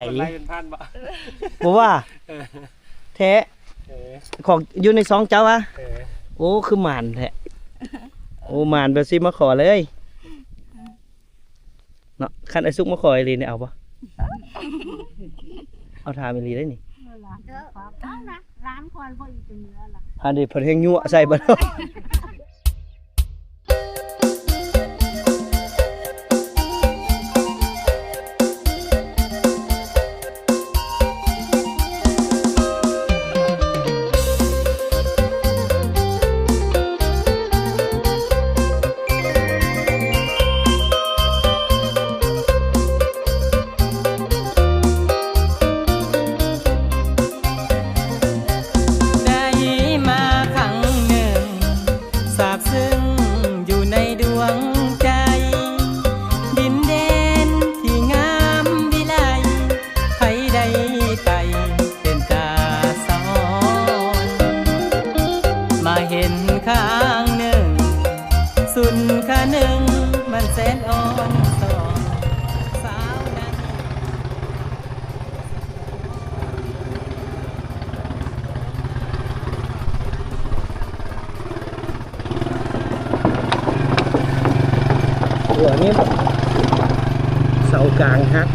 ກດໄລ້ເປັນພັນບໍ່? ບໍ່ວ່າ ເອີ ແທ້ ເອີ ຂອງຢູ່ໃນຊ່ອງເຈົ້າຫວາ? ເອີ ໂອ້ ຄືໝານແທ້ ໂອ້ ໝານແບບຊິມາຂໍເລີຍເນາະ. ຄັນອ້າຍສຸກມາຂໍອີ່ຫຼີນີ້ເອົາບໍ່? ເອົາ ຖາມອີ່ຫຼີໄດ໋ນີ້ ເອີ ຫຼານ ເອີ ເອົານະ ຫຼານຂ້ອຍບໍ່ອີກເປັນເໜືອລະ ອັນນີ້ເພິ່ນແຮ່ງຍົວະໃສ່ບັດ. ໄດ້ມາຄັ້ງໜຶ່ງ ຊາບຊຶ້ງຢູ່ໃນດວງໃຈ ດິນແດນທີ່ງາມວິໄລ ໃຜໄດ້ໄປເປັນຕາສະອອນ ມາເຫັນຄັ້ງໜຶ່ງ ສຸນຄະນຶງ ມັນແສນອ່ອນຊອນ ສາວນາງ ຫົວນີ້ເສົາກາງຫັກ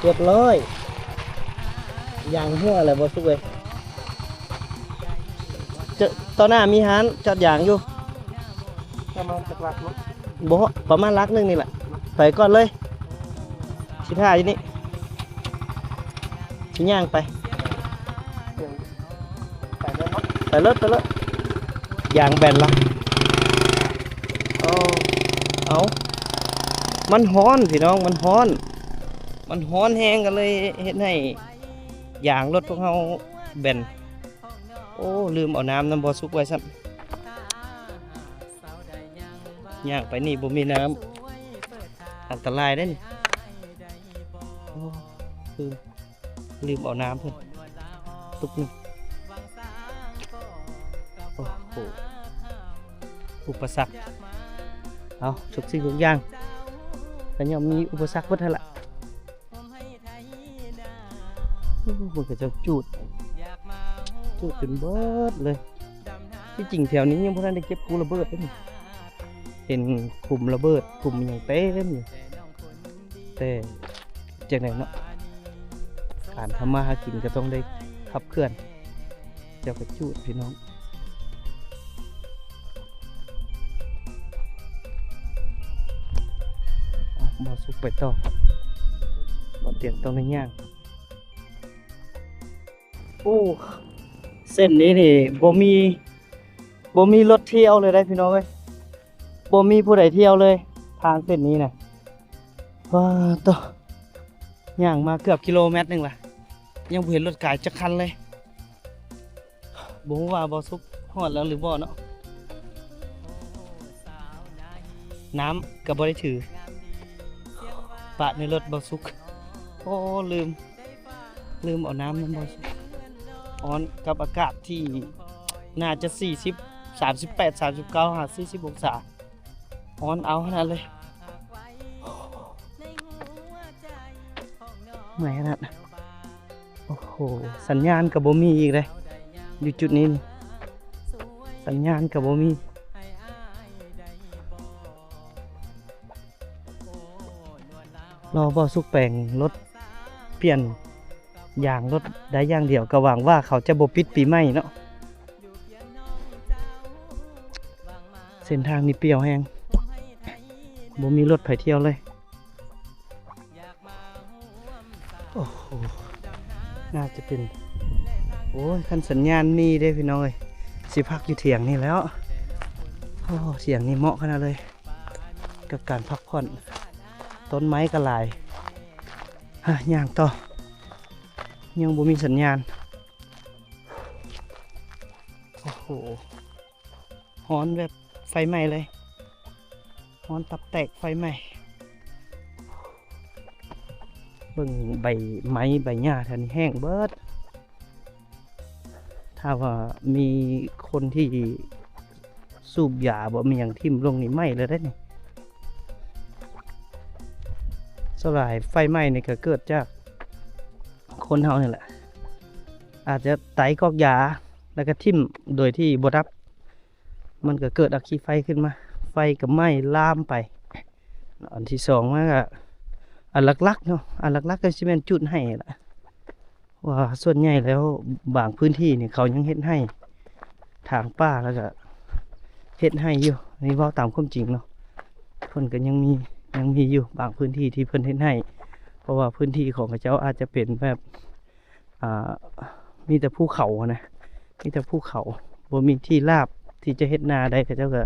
ຮຽບຮ້ອຍ ຢາງຮົ່ວແລ້ວບໍ່ສຸກເອີຍ. ເຈົ້າ ຕໍ່ໜ້າມີຮ້ານຈອດຢາງຢູ່ ປະມານຈັກຫຼັກເນາະ? ບໍ່ ປະມານຫຼັກໜຶ່ງນີ້ແຫຼະ ໄປກ່ອນເລີຍ ຊິຖ້າຢູ່ນີ້ ຊິຍ່າງໄປ ໄປເລີຍເນາະ ໄປເລີຍ ໄປເລີຍ ຢາງແບນລະ ເອົາ ເອົາ ມັນຮ້ອນພີ່ນ້ອງ ມັນຮ້ອນ ມັນຮ້ອນແຮງ ກໍເລີຍເຮັດໃຫ້ ຢາງລົດພວກເຮົາແບນ. ໂອ້ ລືມເອົານ້ຳນຳບໍ່ສຸກໄວ້ຊ້ຳ ຍ່າງໄປນີ້ບໍ່ມີນ້ຳ ອັນຕະລາຍເດ້ນີ້ ໂອ້ ລືມ ລືມເອົານ້ຳເພິ່ນຕຸກໜຶ່ງ ໂອ້ໂຫ ອຸປະສັກ ເອົາ ທຸກສິ່ງທຸກຢ່າງ ກໍຍ່ອມມີອຸປະສັກເບິດຫັ້ນລະ. ໂອ້ ເພິ່ນກໍເຈົ້າຈູດ ຈູດຈົນເບິດເລີຍ ທີ່ຈິງແຖວນີ້ຍັງບໍ່ທັນໄດ້ເກັບກູ້ລະເບີດເດ້ນີ້ ເຫັນຂຸມລະເບີດຂຸມຫຍັງເຕັມຢູ່ ແຕ່ຈັ່ງໃດເນາະ ການທຳມາຫາກິນກໍຕ້ອງໄດ້ຂັບເຄື່ອນ ເຈົ້າກໍຈູດພີ່ນ້ອງ ອ່ະ ບໍ່ສຸກໄປຕໍ່ ບໍ່ຕຽງຕ້ອງໄດ້ຍ່າງ ໂອ້ ເສັ້ນນີ້ນີ້ບໍ່ມີ ບໍ່ມີລົດທ່ຽວເລີຍເດ້ພີ່ນ້ອງເອີຍ ບໍ່ມີຜູ້ໃດທ່ຽວເລີຍ ທາງເສັ້ນນີ້ນະ ວ້າໂຕ ຍ່າງມາເກືອບກິໂລແມັດໜຶ່ງລະ ຍັງບໍ່ເຫັນລົດກາຍຈັກຄັນເລີຍ. ບໍ່ຮູ້ວ່າບໍ່ສຸກຮອດແລ້ວຫຼືບໍ່ເນາະ ນ້ຳກໍບໍ່ໄດ້ຖື ປະໃນລົດບໍ່ສຸກ ໂອ້ ລືມ ລືມເອົານ້ຳນຳບໍ່ສຸກ ຮ້ອນກັບອາກາດທີ່ໜ້າຈະສີ່ສິບ ສາມສິບແປດ ສາມສິບເກົ້າ ຫາ ສີ່ສິບອົງສາ ຮ້ອນເອົາຂະໜາດເລີຍ ເມື່ອຍຂະໜາດ ໂອ້ໂຫ ສັນຍານກໍບໍ່ມີອີກເດ້ ຢູ່ຈຸດນີ້ນີ້ ສັນຍານກໍບໍ່ມີ ລໍບໍ່ສຸກແປງລົດ ປ່ຽນຢາງລົດໄດ້ຢ່າງດຽວ ກໍຫວັງວ່າເຂົາຈະບໍ່ປິດປີໃໝ່ເນາະ. ເສັ້ນທາງນີ້ປ່ຽວແຮງ ບໍ່ມີລົດໃຜທ່ຽວເລີຍ. ໂອ້ໂຫ ໜ້າຈະເປັນ ໂອ້ຍ ຄັນສັນຍານມີເດ້ພີ່ນ້ອງເອີຍ ຊິພັກຢູ່ຖຽງນີ້ແລ້ວ. ໂອ້ ຖຽງນີ້ເໝາະຂະໜາດເລີຍ ກັບການພັກຜ່ອນ ຕົ້ນໄມ້ກໍຫຼາຍ. ຮະ ຍ່າງຕໍ່ ຍັງບໍ່ມີສັນຍານ. ໂອ້ໂຫ ຮ້ອນແບບໄຟໄໝ້ເລີຍ ຮ້ອນຕັບແຕກໄຟໄໝ້. ເບິ່ງໃບໄມ້ໃບຫຍ້າແຖວນີ້ແຫ້ງເບິດ. ຖ້າວ່າມີຄົນທີ່ສູບຢາບໍ່ມີຫຍັງຖິ້ມລົງນີ້ໄໝ້ແລ້ວເດ້ນີ້. ສ່ວນຫຼາຍໄຟໄໝ້ນີ້ກໍເກີດຈາກຄົນເຮົານີ້ແຫຼະ ອາດຈະໄຕກອກຢາ ແລ້ວກໍຖິ້ມໂດຍທີ່ບໍ່ດັບ ມັນກໍເກີດອັກຄີໄຟຂຶ້ນມາ ໄຟກໍໄໝ້ລາມໄປ. ອັນທີສອງມາກໍ ອັນຫຼັກໆເນາະ ອັນຫຼັກໆກໍຊິແມ່ນຈູດໄຮ່ແຫຼະ ວ່າສ່ວນໃຫຍ່ແລ້ວບາງພື້ນທີ່ນີ້ເຂົາຍັງເຮັດໄຮ່ ຖາງປ່າ ແລ້ວກໍເຮັດໄຮ່ຢູ່. ອັນນີ້ເວົ້າຕາມຄວາມຈິງເນາະ ເພິ່ນກໍຍັງມີ ຍັງມີຢູ່ບາງພື້ນທີ່ທີ່ເພິ່ນເຮັດໄຮ່ ເພາະວ່າພື້ນທີ່ຂອງເຂົາເຈົ້າອາດຈະເປັນແບບ ອ່າ ມີແຕ່ພູເຂົາຫັ້ນນະ ມີແຕ່ພູເຂົາ ບໍ່ມີທີ່ລາບທີ່ຈະເຮັດນາໄດ້ ເຂົາເຈົ້າກໍ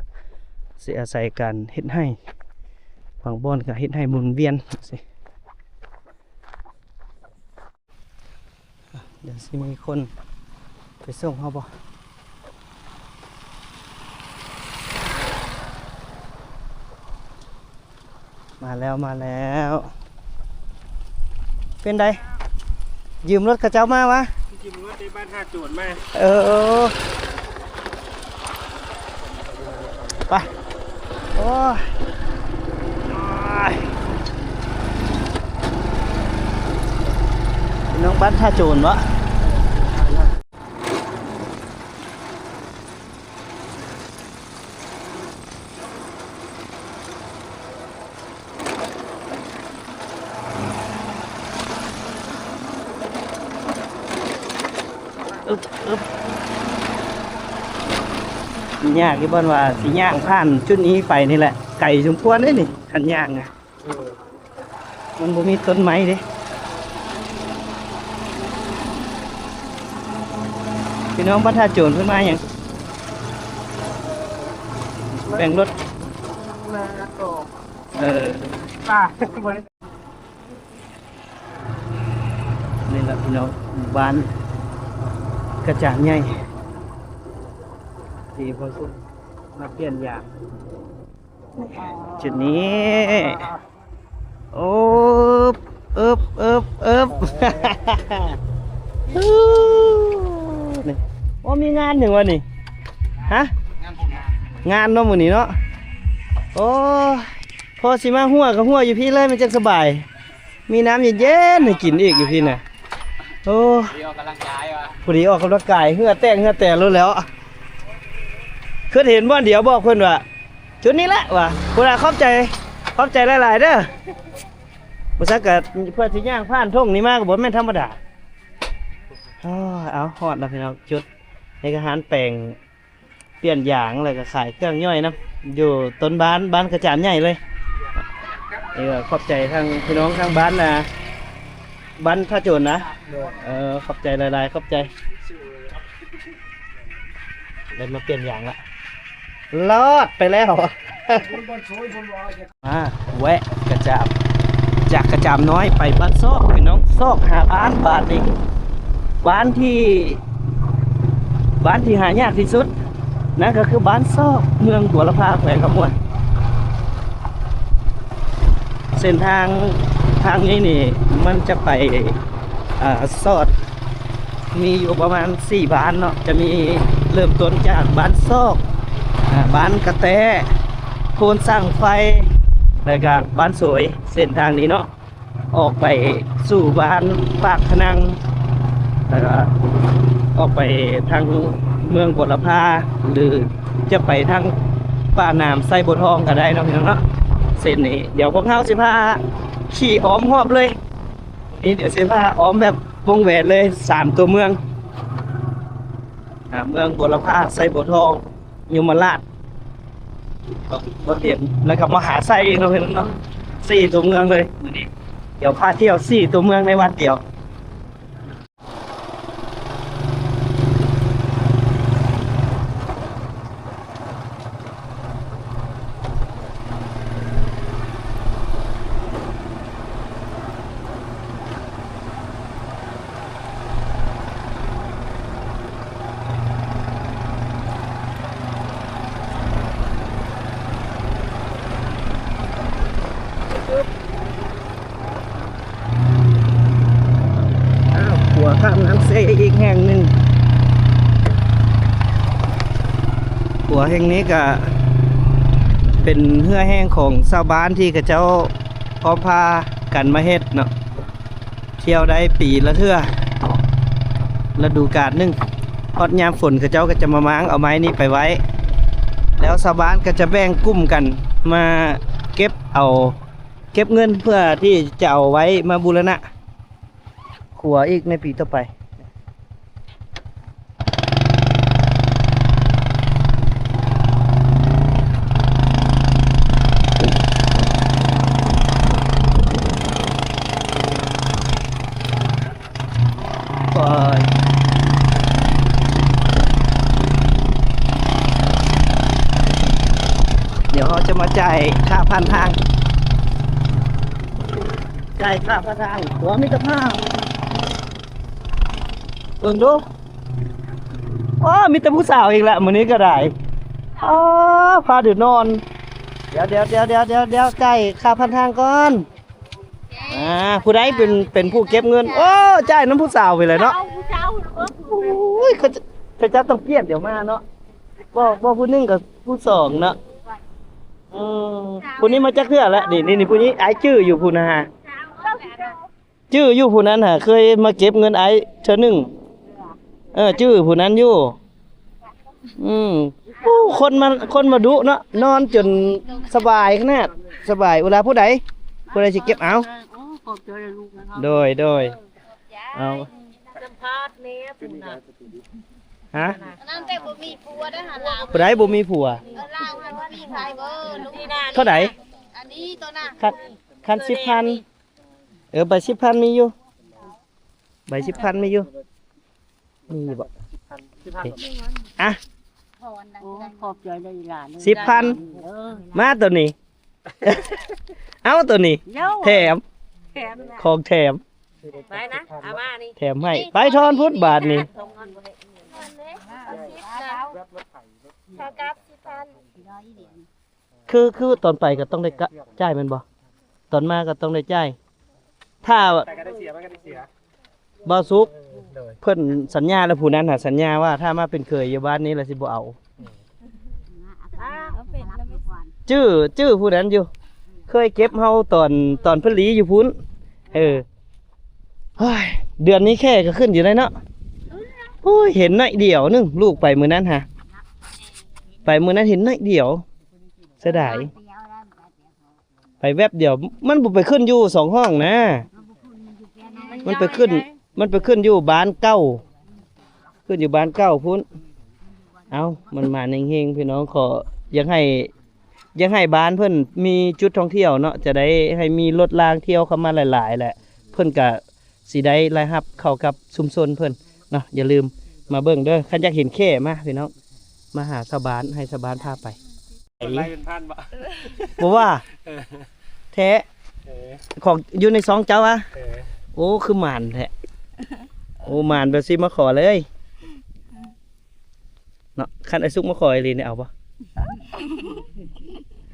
ຊິອາໄສການເຮັດໄຮ່ ບາງບ່ອນກໍເຮັດໄຮ່ໝູນວຽນຈັ່ງຊີ້. ດຽວຊິມີຄົນໄປສົ່ງເຮົາບໍ່? ມາແລ້ວ ມາແລ້ວ. ເປັນໃດ? ຢືມລົດເຂົາເຈົ້າມາວະ? ຢືມລົດໃນບ້ານທ່າໂຈນມາ. ເອີ ໄປ. ໂອ້ຍ ພີ່ນ້ອງບ້ານທ່າໂຈນເນາະ. ອຶບ ອຶບ ຍາກຢູ່ບ່ອນວ່າຊິຍ່າງຜ່ານຈຸດນີ້ໄປນີ້ແຫຼະ ໄກສົມຄວນເດ້ນີ້ ຄັນຍ່າງນະ. ເອີ ມັນບໍ່ມີຕົ້ນໄມ້ເດ້. ພີ່ນ້ອງບັນທາໂຈນເພິ່ນມາຫຍັງ? ແບ່ງລົດ. ເອີ ນີ້ລະພີ່ນ້ອງ ບ້ານກະຈານໃຫຍ່ ທີ່ພໍ່ສຸກມາປ່ຽນຢາງ. ຈຸດນີ້ ໂອບ ເອີບ ເອີບ ເອີບ ນີ້ ໂອ້ ມີງານຫຍັງວະນີ້? ຮະ? ງານເນາະ ມື້ນີ້ເນາະ. ໂອ້ ພໍຊິມາຮົ້ວກໍຮົ້ວຢູ່ພີ້ເລີຍ ມັນຈັ່ງສະບາຍ. ມີນ້ຳເຢັນໆໃຫ້ກິນອີກຢູ່ພີ້ນະ. ໂອ້ ພໍດີອອກກຳລັງກາຍວ່າ ພໍດີອອກກຳລັງກາຍ ເຫື່ອແຕກເຫື່ອແຕກໂລດແລ້ວ. ຄິດເຫັນບ່ອນດຽວບອກເພິ່ນວ່າ ຈຸດນີ້ແຫຼະວ່າ. ພຸ້ນລະ ຂອບໃຈ ຂອບໃຈຫຼາຍໆເດີ. ບໍ່ຊັ້ນກະເພື່ອຊິຍ່າງຜ່ານທົ່ງນີ້ມາກໍບໍ່ແມ່ນທຳມະດາ. ເອົາ ຮອດແລ້ວພີ່ນ້ອງ ຈຸດເຮັດອາຫານແປງ ປ່ຽນຢາງ ແລ້ວກໍຂາຍເຄື່ອງຍ່ອຍນຳ ຢູ່ຕົ້ນບ້ານ ບ້ານກະຈານໃຫຍ່ເລີຍ. ເອີ ຂອບໃຈທາງພີ່ນ້ອງທາງບ້ານນະ ບ້ານທ່າໂຈນນະ. ເອີ ຂອບໃຈຫຼາຍໆ ຂອບໃຈ. ໄດ້ມາປ່ຽນຢາງລະ ລອດໄປແລ້ວ. ມາແວະກະຈາມ ຈາກກະຈາມນ້ອຍໄປບ້ານຊອກ ພີ່ນ້ອງ ຊອກຫາບ້ານ ບາດນີ້ ບ້ານທີ່ ບ້ານທີ່ຫາຍາກທີ່ສຸດ ນັ້ນກໍຄືບ້ານຊອກ ເມືອງບົວລະພາ ແຂວງຄຳມ່ວນ. ເສັ້ນທາງ ທາງນີ້ນີ້ ມັນຈະໄປ ເອີ ຊອດ ມີຢູ່ປະມານສີ່ບ້ານເນາະ ຈະມີເລີ່ມຕົ້ນຈາກບ້ານຊອກ ອາ ບ້ານກະແຕ້ ໂພນສ້າງໄຟ ແລ້ວກະບ້ານໂສຍ. ເສັ້ນທາງນີ້ເນາະ ອອກໄປສູ່ບ້ານປາກຂະນັງ ແລ້ວກະອອກໄປທາງເມືອງບົວລະພາ ຫຼື ຈະໄປທາງປ່າໜາມໄຊບົວທອງກໍໄດ້ເນາະ ພີ່ນ້ອງເນາະ. ເສັ້ນນີ້ດຽວພວກເຮົາຊິພາຂີ່ອ້ອມຮອບເລີຍ. ນີ້ດຽວຊິພາອ້ອມແບບວົງແຫວນເລີຍ ສາມຕົວເມືອງ ອາ ເມືອງບົວລະພາ ໄຊບົວທອງ ຍົມມະລາດ ບໍ່ເຕັມ ແລ້ວກໍມະຫາໄຊເນາະ ພີ່ນ້ອງເນາະ. ສີ່ຕົວເມືອງເລີຍມື້ນີ້ ດຽວພາທ່ຽວສີ່ຕົວເມືອງໃນວັນດຽວ. ອີກແຫ່ງໜຶ່ງ. ຂົວແຫ່ງນີ້ກະເປັນເຫື່ອແຮງຂອງຊາວບ້ານທີ່ເຂົາເຈົ້າພ້ອມພາກັນມາເຮັດເນາະ. ທ່ຽວໄດ້ປີລະເທື່ອ ລະດູການໜຶ່ງ ຮອດຍາມຝົນເຂົາເຈົ້າກໍຈະມາມ້າງເອົາໄມ້ນີ້ໄປໄວ້ ແລ້ວຊາວບ້ານກໍຈະແບ່ງກຸ່ມກັນມາເກັບເອົາ ເກັບເງິນເພື່ອທີ່ຈະເອົາໄວ້ມາບູລະນະຂົວອີກໃນປີຕໍ່ໄປ. ດຽວເຮົາຈະມາຈ່າຍຄ່າຜ່ານທາງ. ຈ່າຍຄ່າຜ່ານທາງ ຕົວມິດຕະພາບ. ເບິ່ງດູ ໂອ້ ມີແຕ່ຜູ້ສາວອີກລະ ມື້ນີ້ກໍໄດ້. ອ້າ ພາເດີນນອນ. ດຽວໆໆໆ ຈ່າຍຄ່າຜ່ານທາງກ່ອນ. ອ່າ ຜູ້ໃດເປັນ ເປັນຜູ້ເກັບເງິນ? ໂອ້ ຈ່າຍນຳຜູ້ສາວໄປແລ້ວເນາະ. ໂອ້ຍ ເຂົາເຈົ້າ ເຂົາເຈົ້າຕ້ອງປ່ຽນດຽວມາເນາະ. ບໍ່ ບໍ່ຜູ້ໜຶ່ງກໍຜູ້ສອງເນາະ. ອືມ ຜູ້ນີ້ມາຈັກເທື່ອແລ້ວ? ນີ້ ນີ້ ນີ້ ຜູ້ນີ້ ອ້າຍຈື່ຢູ່ຜູ້ນັ້ນຫາ ຈື່ຢູ່ຜູ້ນັ້ນຫາ ເຄີຍມາເກັບເງິນອ້າຍເທື່ອໜຶ່ງ. ເອີ ຈື່ຜູ້ນັ້ນຢູ່. ອືມ ໂອ້ ຄົນມາ ຄົນມາດຸເນາະ ນອນຈົນສະບາຍຂະໜາດ ສະບາຍ. ອຸລາ ຜູ້ໃດ ຜູ້ໃດຊິເກັບເອົາ? ໂອ້ ຂອບໃຈລູກນະ. ໂດຍ ໂດຍ ເອົາ ສຳພາດແດ່ພຸ້ນນະ. ຮະ? ອັນນັ້ນແຕ່ບໍ່ມີຜົວໄດ້ຫາລາວ. ຜູ້ໃດບໍ່ມີຜົວ? ເອີ ລາວຫັ້ນບໍ່ມີໃຜເບີ. ເທົ່າໃດ? ອັນນີ້ໂຕນະ ຄັນ ຄັນສິບພັນ. ເອີ ໃບສິບພັນມີຢູ່ ໃບສິບພັນມີຢູ່. ມີຢູ່ບໍ່? ສິບພັນ ສິບພັນ ເອີ ອ່ະ ໂອ້ ຂອບໃຈເດີອີຫຼ້າເດີ. ສິບພັນ ເອີ ມາໂຕນີ້ ເອົາໂຕນີ້ ແຖມ ແຖມ ຂອງແຖມ. ໄປນະ ເອົາມານີ້ ແຖມໃຫ້. ໄປທອນພຸ້ນບາດນີ້. ເອົາສິບນະ ເອົາກັບສິບພັນ. ຄື ຄືຕອນໄປກໍຕ້ອງໄດ້ກະ ຈ່າຍແມ່ນບໍ່? ຕອນມາກໍຕ້ອງໄດ້ຈ່າຍ. ຖ້າ ແຕ່ກໍໄດ້ເສຍ ມັນກໍໄດ້ເສຍ. ບ່າວສຸກ ໂດຍ ເພິ່ນສັນຍາແລ້ວ ຜູ້ນັ້ນຫາສັນຍາວ່າ ຖ້າມາເປັນເຂີຍຢູ່ບ້ານນີ້ລະຊິບໍ່ເອົາ. ຈື່ ຈື່ຜູ້ນັ້ນຢູ່ ເຄີຍເກັບເຮົາຕອນ ຕອນເພິ່ນລີຢູ່ພຸ້ນ. ເອີ ໂອ້ຍ ເດືອນນີ້ແຂ້ກໍຂຶ້ນຢູ່ໄດ໋ເນາະ. ໂອ້ຍ ເຫັນໜ້ອຍດຽວໜຶ່ງ ລູກໄປມື້ນັ້ນຫາ ໄປມື້ນັ້ນເຫັນໜ້ອຍດຽວ. ເສຍດາຍ ໄປແວັບດຽວ. ມັນບໍ່ໄປຂຶ້ນຢູ່ສອງຫ້ອງນະ ມັນໄປຂຶ້ນ ມັນໄປຂຶ້ນຢູ່ບ້ານເກົ່າ ຂຶ້ນຢູ່ບ້ານເກົ່າພຸ້ນ. ເອົ້າ ມັນມາເຮງໆ ພີ່ນ້ອງ. ຂໍ ຢາກໃຫ້ ຢາກໃຫ້ບ້ານເພິ່ນມີຈຸດທ່ອງທ່ຽວເນາະ ຈະໄດ້ໃຫ້ມີລົດລາງທ່ຽວເຂົ້າມາຫຼາຍໆ ແຫຼະ ເພິ່ນກະ ຊິໄດ້ລາຍຮັບເຂົ້າກັບຊຸມຊົນເພິ່ນເນາະ. ຢ່າລືມມາເບິ່ງເດີ ຄັນຢາກເຫັນແຂ້ມາພີ່ນ້ອງ ມາຫາຊາວບ້ານ ໃຫ້ຊາວບ້ານພາໄປ. ກົດໄລເປັນພັນບໍ່? ບໍ່ວ່າ ເອີ ແທ້ ເອີ ຂອງຢູ່ໃນຊ່ອງເຈົ້າຫວາ? ເອີ ໂອ້ ຄືໝານແທ້. ໂອ້ ໝານແບບຊິມາຂໍເລີຍ. ເນາະ ຄັນອ້າຍສຸກມາຂໍອີ່ຫຼີນີ້ເອົາບໍ່?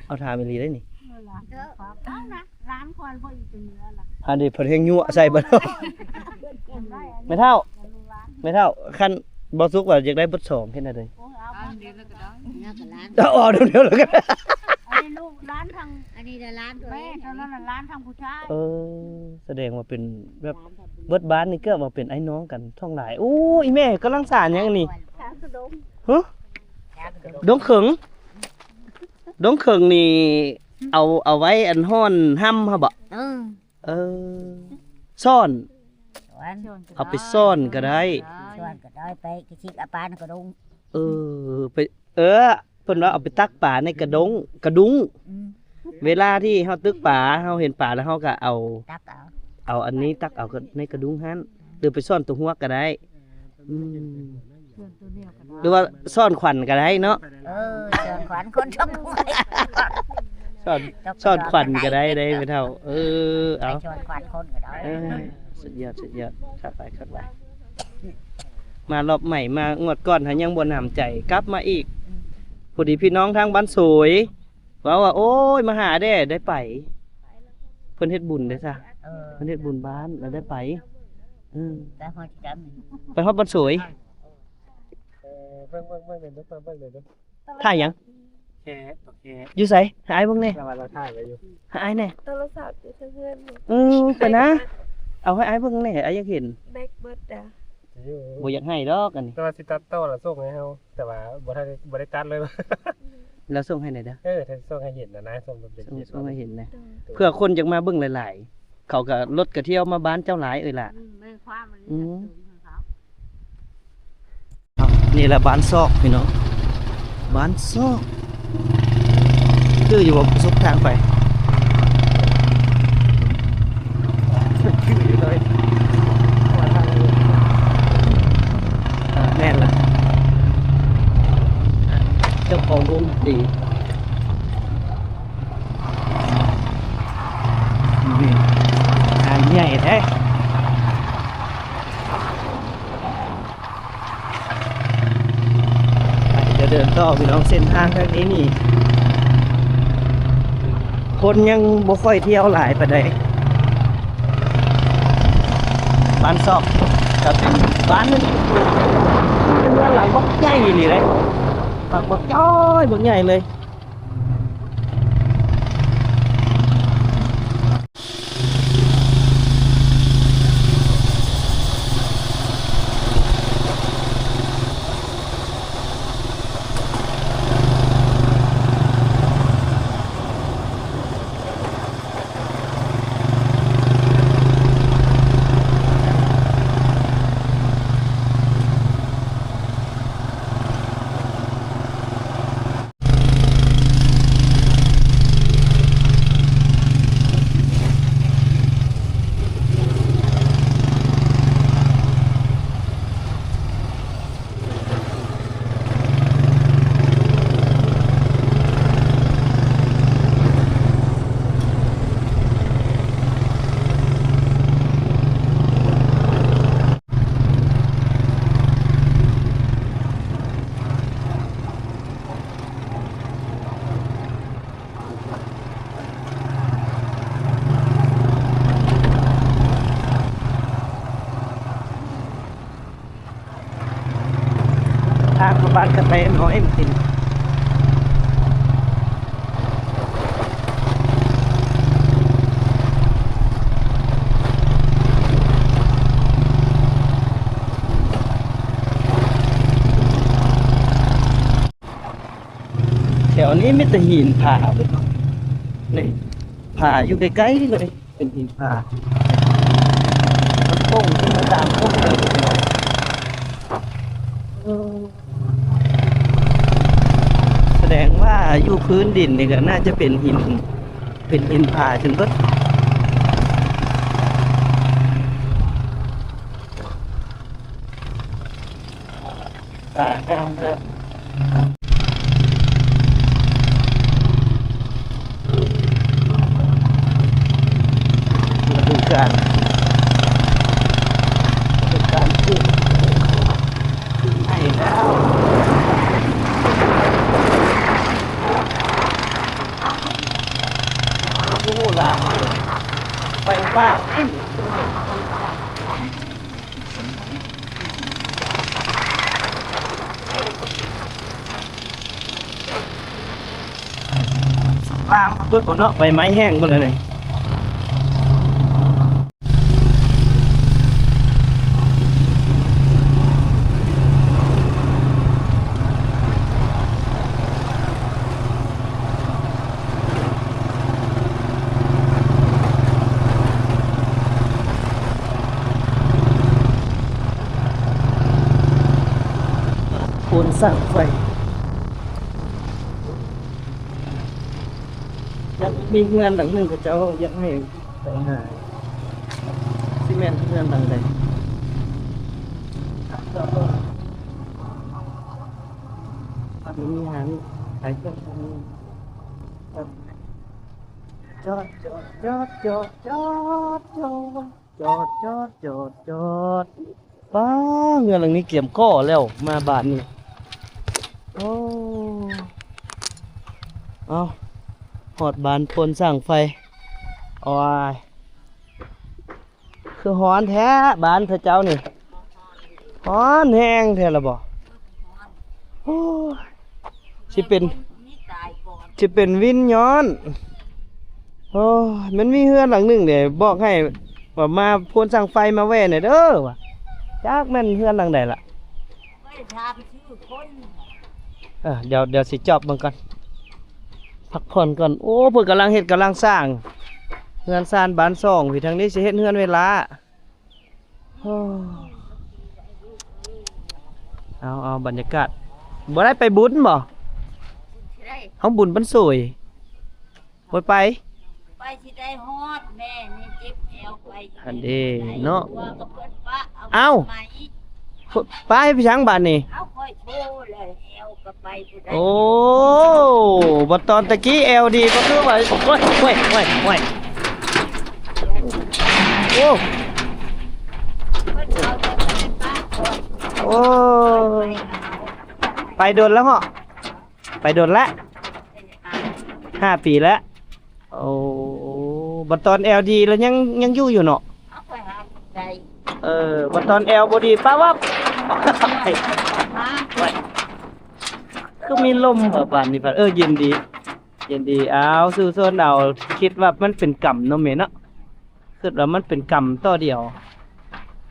ເອົາ ຖາມອີ່ຫຼີໄດ໋ນີ້. ເອີ ຫຼານ ເອົານະ ຫຼານຂ້ອຍບໍ່ອີກເໜືອລະ ອັນນີ້ເພິ່ນແຮ່ງຍົວະໃສ່ບໍ່? ແມ່ເຖົ້າ ແມ່ເຖົ້າ ຄັນບໍ່ສຸກວ່າຢາກໄດ້ບົດສອງເຮັດແນວໃດ? ໂອ້ຍ ເອົາ ເອົາເດລະກະດອງ ເອົາ ເອົາເດລະກະດອງ. ອັນນີ້ລູກຫຼານທາງ ອັນນີ້ລະຫຼານຕົວເອງ ແມ່ ຕອນນັ້ນລະຫຼານທາງຜູ້ຊາຍ. ເອີ ສະແດງວ່າເປັນແບບ ເບິດບ້ານນີ້ເກືອບວ່າເປັນອ້າຍນ້ອງກັນທ້ອງຫຼາຍ. ໂອ້ ອີແມ່ກຳລັງສານຫຍັງນີ້? ສານສະດົງ. ຫຶ? ສານສະດົງ ດົງເຂີງ. ດົງເຂີງນີ້ເອົາ ເອົາໄວ້ອັນຮ້ອນຮ່ຳຫັ້ນບໍ? ເອີ ເອີ ຊ້ອນ ຊ້ອນ ເອົາໄປຊ້ອນກໍໄດ້ ຊ້ອນກໍໄດ້ ໄປກິນຊິກອາປານກະດົງ. ເອີ ໄປ ເອີ ເພິ່ນວ່າເອົາໄປຕັກປາໃນກະດົງ ກະດຸງ. ອືມ ເວລາທີ່ເຮົາຕຶກປາ ເຮົາເຫັນປາແລ້ວເຮົາກໍເອົາ ຕັກເອົາ ເອົາອັນນີ້ຕັກເອົາໃນກະດຸງຫັ້ນ ຫຼືໄປຊ້ອນຕົວຮວກກໍໄດ້. ອືມ ຫຼືວ່າຊ້ອນຂວັນກໍໄດ້ເນາະ. ເອີ ຊ້ອນຂວັນຄົນຕົກຫວຍ ຊ້ອນ ຊ້ອນຂວັນກໍໄດ້ເດ້ແມ່ເຖົ້າ. ເອີ ເອົາ ຊ້ອນຂວັນຄົນກໍໄດ້. ເອີ ສຸດຍອດ ສຸດຍອດ ຄັກຫຼາຍ ຄັກຫຼາຍ. ມາລອບໃໝ່ ມາງວດກ່ອນຫາຍັງບໍ່ໜຳໃຈ ກັບມາອີກ. ອືມ ພໍດີພີ່ນ້ອງທາງບ້ານໂສຍເວົ້າວ່າ ໂອ້ຍ ມາຫາແດ່ ໄດ້ໄປ ເພິ່ນເຮັດບຸນເດ້ຊະ. ເອີ ເພິ່ນເຮັດບຸນບ້ານແລ້ວໄດ້ໄປ. ອືມ ໄປຮອດທີ່ດຳ ໄປຮອດບ່ອນສວຍ. ເອີ ເບິ່ງ ເບິ່ງ ເບິ່ງເດີ ເບິ່ງເດີ. ຖ່າຍຫຍັງ? ແຄ່ ແຄ່ ຢູ່ໃສ? ໃຫ້ອ້າຍເບິ່ງແດ່. ລະວ່າລາວຖ່າຍໄວ້ຢູ່ ໃຫ້ອ້າຍແດ່. ໂທລະສັບຢູ່ເທິງເຮືອນ. ເອີ ໄປນະ ເອົາໃຫ້ອ້າຍເບິ່ງແດ່ ອ້າຍຢາກເຫັນ. ແບັດເບິດດາ. ບໍ່ຢາກໃຫ້ດອກອັນນີ້ ແຕ່ວ່າຊິຕັດຕໍ່ລະສົ່ງໃຫ້ເຮົາ ແຕ່ວ່າບໍ່ທັນ ບໍ່ໄດ້ຕັດເລີຍ. ລະສົ່ງໃຫ້ແດ່ເດີ. ເອີ ຖ້າສົ່ງໃຫ້ເຫັນນະນາ ສົ່ງແບບ ສົ່ງ ສົ່ງໃຫ້ເຫັນແດ່. ໂດຍ ເພື່ອຄົນຢາກມາເບິ່ງຫຼາຍໆ ເຂົາກໍ ລົດກໍທ່ຽວມາບ້ານເຈົ້າຫຼາຍເອີຍລະ. ອືມ ແມ່ນຄວາມມັນ ອືມ ນີ້ແຫຼະບ້ານຊອກພີ່ນ້ອງ ບ້ານຊອກ. ຈື່ຢູ່ບໍ່? ປະສົບທາງໄປ ຄືຢູ່ເລີຍ ວ່າທາງນີ້ ອ່າ ແມ່ນລະ ເຈົ້າຂອງວົງດນຕີ. ນີ້ ງານໃຫຍ່ແທ້. ໄປ ຈະເດີນຕໍ່ພີ່ນ້ອງ ເສັ້ນທາງທາງນີ້ນີ້ ຄົນຍັງບໍ່ຄ່ອຍທ່ຽວຫຼາຍປານໃດ. ບ້ານຊອກກໍເປັນບ້ານໜຶ່ງ ເປັນເຮືອນຫຼັງບັກໃຫຍ່ອີ່ຫຼີເດ້ ບັກ ບັກຈ້ອຍ ບັກໃຫຍ່ເລີຍ. ທາງເຂົ້າບ້ານກະແຕນ້ອຍມັນຕິ ແຖວນີ້ມີແຕ່ຫີນຜາເບິດເນາະ ນີ້ ຜາຢູ່ໃກ້ໆເລີຍ ເປັນຫີນຜາ ມັນໂປ່ງຂຶ້ນມາຕາມໂຄ້ງເລີຍ ເອີ ສະແດງວ່າຢູ່ພື້ນດິນນີ້ກໍໜ້າຈະເປັນຫີນ ເປັນຫີນຜາຈົນເບິດ. ຕາງາມເດີ ລະດູການ ລະດູການປູກ ໃຫ້ແລ້ວ ໂອ້ ລາມ ໄຟຟ້າ ປາມເບິດໝົດເນາະ ໃບໄມ້ແຫ້ງເບິດແລ້ວນີ້. ໂພນສ້າງໄຟ ຍັງມີເຮືອນຫຼັງໜຶ່ງ ເຂົາເຈົ້າຢາກໃຫ້ໄປຫາ ຊິແມ່ນເຮືອນຫຼັງໃດ? ມີຫາງຂາຍເຄື່ອງ ຈອດ ຈອດ ຈອດ ຈອດ ຈອດ ຈອດ ຈອດ ຈອດ ຈອດ ຈອດ. ປ້າ ເຮືອນຫຼັງນີ້ກຽມກໍ່ແລ້ວ ມາບ້ານນີ້. ໂອ້ ເອົ້າ ຮອດບ້ານໂພນສ້າງໄຟ. ໂອ້ຍ. ຄືຮ້ອນແທ້ບ້ານເຂົາເຈົ້ານີ້ ຮ້ອນແຮງແທ້ລະບໍ? ໂອ້ຍ ຊິເປັນ ຊິເປັນວິນຍ້ອນ. ໂອ້ຍ ມັນມີເຮືອນຫຼັງໜຶ່ງເດ້ ບອກໃຫ້ວ່າມາໂພນສ້າງໄຟມາແວ່ແດ່ເດີວ່າ ຈັກແມ່ນເຮືອນຫຼັງໃດລະ. ໄປຖາມຊື່ຄົນ ເອີ ດຽວ ດຽວຊິຈອບເບິ່ງກ່ອນ ພັກຜ່ອນກ່ອນ. ໂອ້ ເພິ່ນກຳລັງເຮັດ ກຳລັງສ້າງເຮືອນຊານບານຊ່ອງ ພີ້ທາງນີ້ຊິເຮັດເຮືອນເວລາ. ໂອ້ ເອົາ ເອົາ ບັນຍາກາດ. ບໍ່ໄດ້ໄປບຸນບໍ? ເຮົາບຸນບັນໂສຍ ບໍ່ໄປ ໄປຊິໄດ້ຮອດ ແມ່ນີ້ເຈັບແອວໄປ ຫັ້ນເດ້ເນາະ. ເອົາ ປ້າເຮັດຫຍັງບາດນີ້? ເອົາ ຂ້ອຍໂທແລ້ວ ແອວກໍໄປບໍ່ໄດ້. ໂອ້ ບັດຕອນຕະກີ້ແອວດີ ກໍຄືວ່າ ໂອ້ຍ ໂອ້ຍ ໂອ້ຍ ໂອ້ຍ ໂອ້ ໂອ້ ໄປດົນແລ້ວເນາະ ໄປດົນແລ້ວ ຫ້າປີແລ້ວ. ໂອ້ ບັດຕອນແອວດີແລ້ວຍັງ ຍັງຢູ່ຢູ່ເນາະ. ເອົາ ຂ້ອຍຫາໄດ້ ເອີ ບັດຕອນແອວບໍ່ດີປະວັບ. ຄືມີລົມບາດນີ້ ເອີ ເຢັນດີ ເຢັນດີ. ເອົາ ສູ້ຊົນເອົາ ຄິດວ່າມັນເປັນກຳເນາະແມ່ເນາະ ຄິດວ່າມັນເປັນກຳຕໍ່ດຽວ.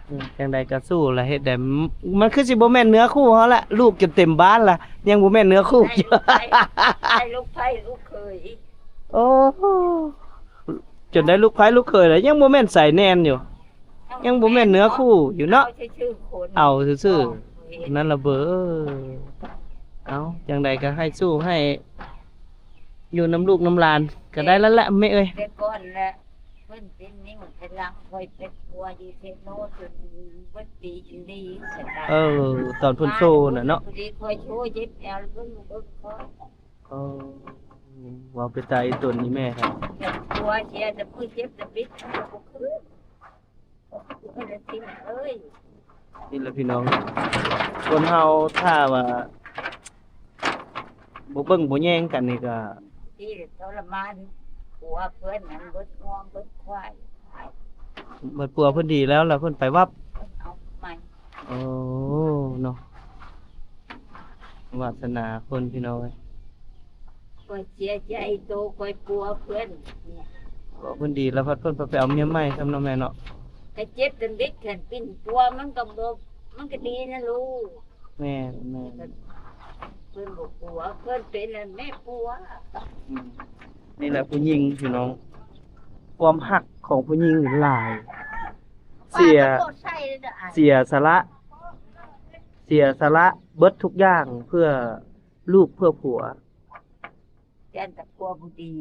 ເອີ ຈັ່ງໃດກໍສູ້ລະ ເຮັດໄດ້. ມັນ ມັນຄືຊິບໍ່ແມ່ນເນື້ອຄູ່ເຮົາລະ ລູກຈົນເຕັມບ້ານລະ ຍັງບໍ່ແມ່ນເນື້ອຄູ່. ໃຫ້ລູກໃພ້ລູກເຂີຍ ໂອ້ ຈົນໄດ້ລູກໃພ້ລູກເຂີຍລະ ຍັງບໍ່ແມ່ນໃສແໜ້ນຢູ່ ຍັງບໍ່ແມ່ນເນື້ອຄູ່ຢູ່ເນາະ. ເອົາຊື່ໆ ເອົາຊື່ໆ ນັ້ນລະເບີ. ເອົາ ຈັ່ງໃດກໍໃຫ້ສູ້ ໃຫ້ຢູ່ນຳລູກນຳຫຼານກໍໄດ້ແລ້ວແຫຼະແມ່ເອີຍ. ແຕ່ກ່ອນແຫຼະ ເພິ່ນເປັນນິ້ວເປັນຫຼັງ ຂ້ອຍເປັນຜົວຢູ່ເຊໂນຈົນເບິດປີຈິນດີ. ເອີ ຕອນເພິ່ນໂຊນະເນາະ ພໍດີຂ້ອຍໂຊເຈັບແອວ ເພິ່ນບໍ່ເບິ່ງຂ້ອຍ. ເອີ ເວົ້າເປັນຕາອີຕົນນີ້ແມ່ ຜົວເສຍແຕ່ມື້ເຈັບແຕ່ປິດ ບໍ່ຄື. ນີ້ແຫຼະພີ່ນ້ອງ ຄົນເຮົາຖ້າວ່າບໍ່ເບິ່ງບໍ່ແຍງກັນນີ້ກໍ ທີ່ທໍລະມານ ຜົວເພິ່ນນັ້ນເບິດງົວເບິດຄວາຍ ບັດຜົວເພິ່ນດີແລ້ວ ແລ້ວເພິ່ນໄປວັບ ເອົາໃໝ່. ໂອ້ ເນາະ ວາດສະໜາຄົນພີ່ນ້ອງເອີຍ. ຂ້ອຍເສຍໃຈໂຕຂ້ອຍປົວເພິ່ນ ເພິ່ນດີແລ້ວ ພັດເພິ່ນໄປເອົາເມຍໃໝ່ຊ້ຳເນາະແມ່ເນາະ. ກະເຈັບຈົນບິດແຂນປິ່ນປົວ ມັນກະບໍ່ ມັນກະດີນະລູກ. ແມ່ນໆ ເພິ່ນບໍ່ປົວ ເພິ່ນເປັນແລ້ວແມ່ປົວ. ອືມ ນີ້ແຫຼະຜູ້ຍິງພີ່ນ້ອງ ຄວາມຮັກຂອງຜູ້ຍິງຫຼາຍ ເສຍ ເສຍສະຫຼະ ເສຍສະຫຼະເບິດທຸກຢ່າງເພື່ອລູກເພື່ອຜົວ. ຢ້ານແຕ່ຜົວບໍ່ດີ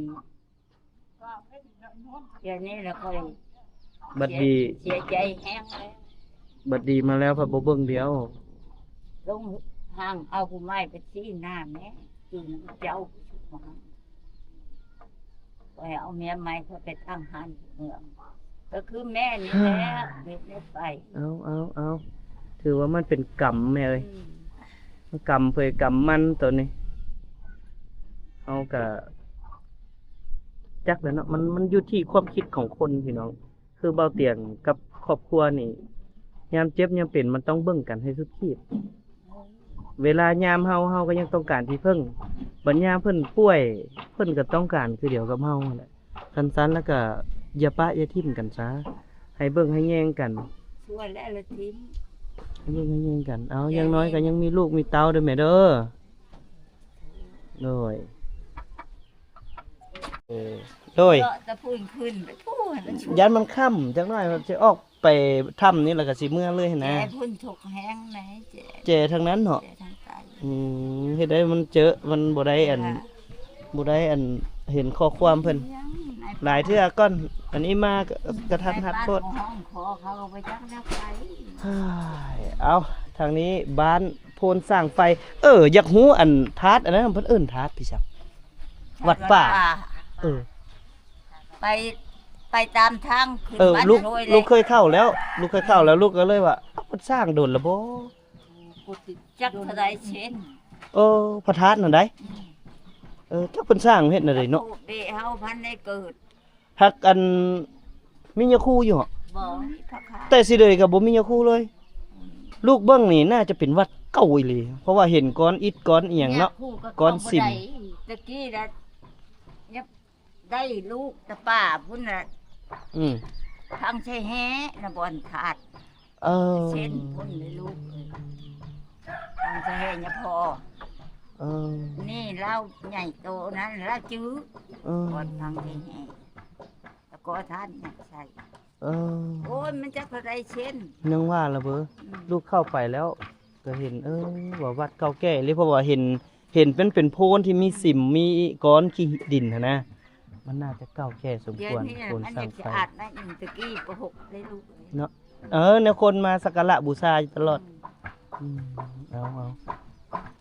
ດຽວນີ້ລະຂ້ອຍ ບັດດີ ເສຍໃຈແຮງເລີຍ. ບັດດີມາແລ້ວພັດບໍ່ເບິ່ງດຽວ ລົງຫ້າງເອົາຜູ້ໃໝ່ໄປຊີ້ໜ້າແມ່ ຢູ່ນຳເຈົ້າ ຂ້ອຍເອົາເມຍໃໝ່ ຂ້ອຍໄປຕັ້ງຮ້ານເມືອງ ກໍຄືແມ່ນີ້ແຫຼະ ເຮັດແນວໄປ. ເອົາ ເອົາ ເອົາ ຖືວ່າມັນເປັນກຳແມ່ເອີຍ ອືມ ກຳໃຜກຳມັນໂຕນີ້ ເຮົາກະຈັກແຫຼະເນາະ ມັນ ມັນຢູ່ທີ່ຄວາມຄິດຂອງຄົນພີ່ນ້ອງ. ຄືເບົາຕຽງກັບຄອບຄົວນີ້ ຍາມເຈັບຍາມເປັນມັນຕ້ອງເບິ່ງກັນໃຫ້ສຸດຂີດ. ເວລາຍາມເຮົາ ເຮົາກໍຍັງຕ້ອງການທີ່ເພິ່ງ ບັດຍາມເພິ່ນປ່ວຍ ເພິ່ນກໍຕ້ອງການຄືດຽວກັບເຮົາຫັ້ນແຫຼະ. ຄັນຊັ້ນແລ້ວກໍຢ່າປະຢ່າຖິ້ມກັນຊະ ໃຫ້ເບິ່ງໃຫ້ແຍງກັນ. ຊົ່ວແລ້ວລະຖິ້ມ ໃຫ້ເບິ່ງໃຫ້ແຍງກັນ. ເອົາ ຢ່າງໜ້ອຍກໍຍັງມີລູກມີເຕົ້າເດີແມ່ເດີ. ໂດຍ ເອີ ໂດຍ ເລາະແຕ່ພຸ້ນຂຶ້ນໄປພຸ້ນ ຢ້ານມັນຄ່ຳຈັກໜ້ອຍ ຊິອອກໄປຖ້ຳນີ້ ແລ້ວກໍຊິເມືອເລີຍຫັ້ນນະ. ແຈພຸ້ນທຸກແຮງໃດ ແຈ ແຈທາງນັ້ນເນາະ. ແຈທາງໃຕ້. ອືມ ເຮັດໃດມັນເຈີ ມັນບໍ່ໄດ້ອັນ ບໍ່ໄດ້ອັນເຫັນຂໍ້ຄວາມເພິ່ນຫຼາຍເທື່ອກ່ອນ ອັນນີ້ມາກະ ກະທັນຫັດໂພດ. ເອົາ ທາງນີ້ບ້ານ ໂພນສ້າງໄຟ. ເອີ ຢາກຮູ້ອັນທາດອັນນັ້ນ ເພິ່ນເອີ້ນທາດພີ່ສັງ? ວັດປ່າ. ເອີ ໄປ ໄປຕາມທາງຂຶ້ນ ເອີ ລູກ ລູກເຄີຍເຂົ້າແລ້ວ ລູກເຄີຍເຂົ້າແລ້ວ ລູກກໍເລີຍວ່າ ເອົາ ເພິ່ນສ້າງດົນລະບໍ່? ຈັກເທົ່າໃດເຊັ່ນ. ເອີ ພະທາດນັ້ນໃດ. ອືມ ເອີ ຈັກເພິ່ນສ້າງເຮັດແນວໃດເນາະ. ເບເຮົາພັນໄດ້ເກີດ ຮັກອັນມີຍາຄູຢູ່ເຫາະ. ບໍ່ ແຕ່ຊິເລີຍກໍບໍ່ມີຍາຄູເລີຍ. ລູກເບິ່ງນີ້ໜ້າຈະເປັນວັດເກົ່າອີ່ຫຼີ ເພາະວ່າເຫັນກ້ອນອິດກ້ອນອີ່ຫຍັງເນາະ ຍາຄູກໍ ກ້ອນສິມ ເຂົ້າບໍ່ໄດ້. ຕະກີ້ລະ ຢາກໄດ້ລູກຕະປາພຸ້ນລະ ອືມ ຝັງໃສ່ແຮ່ນະ ບ່ອນທາດ ເອີ ເຊັ່ນພຸ້ນເລີຍລູກເອີຍ ຝັງໃສ່ແຮ່ຍາພໍ່ ເອີ ນີ້ລາວໃຫຍ່ໂຕນັ້ນລາວຈື່ ເອີ ບ່ອນຝັງໃສ່ແຮ່ ແລ້ວກໍທ່ານຍັງໃສ່ ເອີ ໂອ້ຍ ມັນຈັກເທົ່າໃດເຊັ່ນ ຍັງວ່າລະເບີ ອືມ ລູກເຂົ້າໄປແລ້ວກໍເຫັນ ເອີ ວ່າວັດເກົ່າແກ່ເລີຍ ເພາະວ່າເຫັນ ເຫັນເປັນ ເປັນໂພນທີ່ມີສິມ ອືມ ມີກ້ອນຂີ້ດິນຫັ້ນນະ ມັນໜ້າຈະເກົ່າແກ່ສົມຄວນ ໂພນສ້າງໄຟ ດຽວນີ້ມັນຍັງສະອາດໜ້ອຍໜຶ່ງ ຕະກີ້ບໍ່ຫົກເລີຍລູກເອີຍ ເນາະ ເອີ ແນວຄົນມາສັກກາລະບູຊາຢູ່ຕະຫຼອດ ອືມ ອືມ ເອົາໆ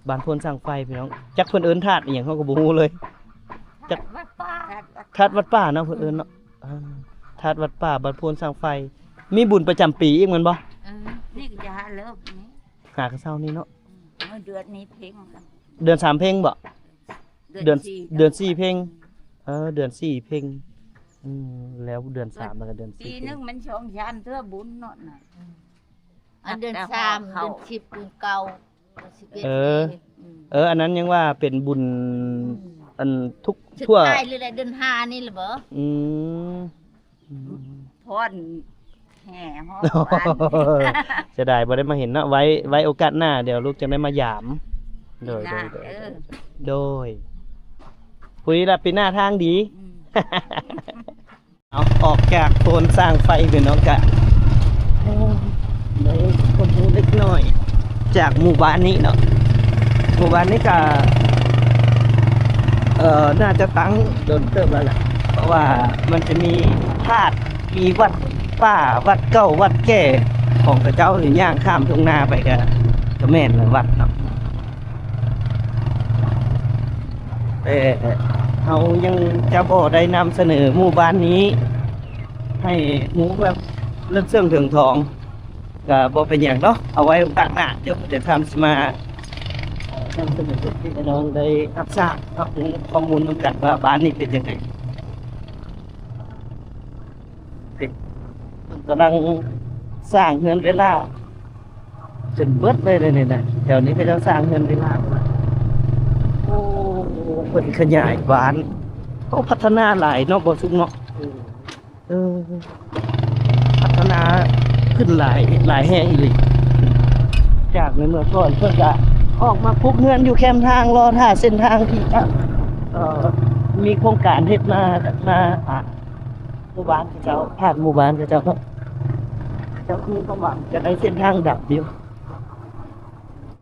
ບ້ານໂພນສ້າງໄຟພີ່ນ້ອງ ຈັກເພິ່ນເອີ້ນທາດອີ່ຫຍັງເຮົາກໍບໍ່ຮູ້ເລີຍ ຈັກ ທາດວັດປ່າ ທາດວັດປ່າເນາະ ເພິ່ນເອີ້ນເນາະ ອືມ ອ່າ ທາດວັດປ່າ ບ້ານໂພນສ້າງໄຟ ມີບຸນປະຈຳປີອີກແມ່ນບໍ່? ເອີ ນີ້ກໍຈະຫາເລີກນີ້ ຫາກະເຊົ້ານີ້ເນາະ ອືມ ເດືອນນີ້ເພັງ ເດືອນສາມເພັງບໍ່? ເດືອນ ເດືອນສີ່ ເດືອນສີ່ເພັງ ເອີ ເດືອນສີ່ເພັງ ອືມ ແລ້ວເດືອນສາມ ແລ້ວກໍເດືອນສີ່ ປີໜຶ່ງມັນສອງສາມເທື່ອບຸນເນາະນະ ອືມ ອັນເດືອນສາມ ເດືອນສິບ ເດືອນເກົ້າ ເດືອນສິບເອັດ ເອີ ອືມ ເອີ ອັນນັ້ນຍັງວ່າເປັນບຸນ ອືມ ອັນທຸກ ສຸດທ້າຍ ທົ່ວ ຫຼືໄດ້ເດືອນຫ້ານີ້ລະບໍ? ອືມ ອືມ ພ້ອນແຫ່ຮອດບ້ານ ເສຍດາຍບໍ່ໄດ້ມາເຫັນເນາະ ໄວ້ ໄວ້ໂອກາດໜ້າ ດຽວລູກຈະໄດ້ມາຢາມ ໂດຍ ປີໜ້າ ໂດຍ ເອີ ໂດຍ ຜູ້ນີ້ລະປີໜ້າທາງດີ ອືມ ເອົາ ອອກຈາກໂພນສ້າງໄຟພີ່ນ້ອງກະ ໂອ້ ໄດ້ຄວາມຮູ້ເລັກນ້ອຍຈາກໝູ່ບ້ານນີ້ເນາະ ໝູ່ບ້ານນີ້ກະ ເອີ ໜ້າຈະຕັ້ງດົນເຕີບແລ້ວແຫຼະ ເພາະວ່າມັນຈະມີທາດ ມີວັດປ່າ ວັດເກົ່າ ວັດແກ່ຂອງເຂົາເຈົ້າ ນີ້ຍ່າງຂ້າມທົ່ງນາໄປກະ ກະແມ່ນແລ້ວວັດເນາະ. ແຕ່ເຮົາຍັງຈະບໍ່ໄດ້ນຳສະເໜີໝູ່ບ້ານນີ້ໃຫ້ຮູ້ແບບເລິກເຊິ່ງເຖິງຖອງ ກະບໍ່ເປັນຫຍັງເນາະ ເອົາໄວ້ໂອກາດໜ້າ ດຽວ ດຽວທຳຊິມານຳສະເໜີໃຫ້ພີ່ນ້ອງໄດ້ຮັບຊາບ ຮັບຮູ້ຂໍ້ມູນນຳກັນວ່າບ້ານນີ້ເປັນຈັ່ງໃດ. ເປັນ ເພິ່ນກຳລັງສ້າງເຮືອນເວລາຈົນເບິດເລີຍເດນີ້ນະ ແຖວນີ້ເຂົາເຈົ້າສ້າງເຮືອນເວລາ ໂອ້ ເພິ່ນຂະຫຍາຍບ້ານ ໂອ້ ພັດທະນາຫຼາຍເນາະ ບໍ່ສຸກເນາະ ເອີ ເອີ ພັດທະນາຂຶ້ນຫຼາຍ ຫຼາຍແຮງອີ່ຫຼີ ຈາກໃນເມື່ອກ່ອນເພິ່ນກະອອກມາປຸກເຮືອນຢູ່ແຄມທາງ ລໍຖ້າເສັ້ນທາງທີ່ຈະ ເອີ ມີໂຄງການເຮັດມາ ມາ ອ່າ ໝູ່ບ້ານເຂົາເຈົ້າ ຜ່ານໝູ່ບ້ານເຂົາເຈົ້າເນາະ ເຈົ້າຄືຄວາມຫວັງຈະໄດ້ເສັ້ນທາງດຳຢູ່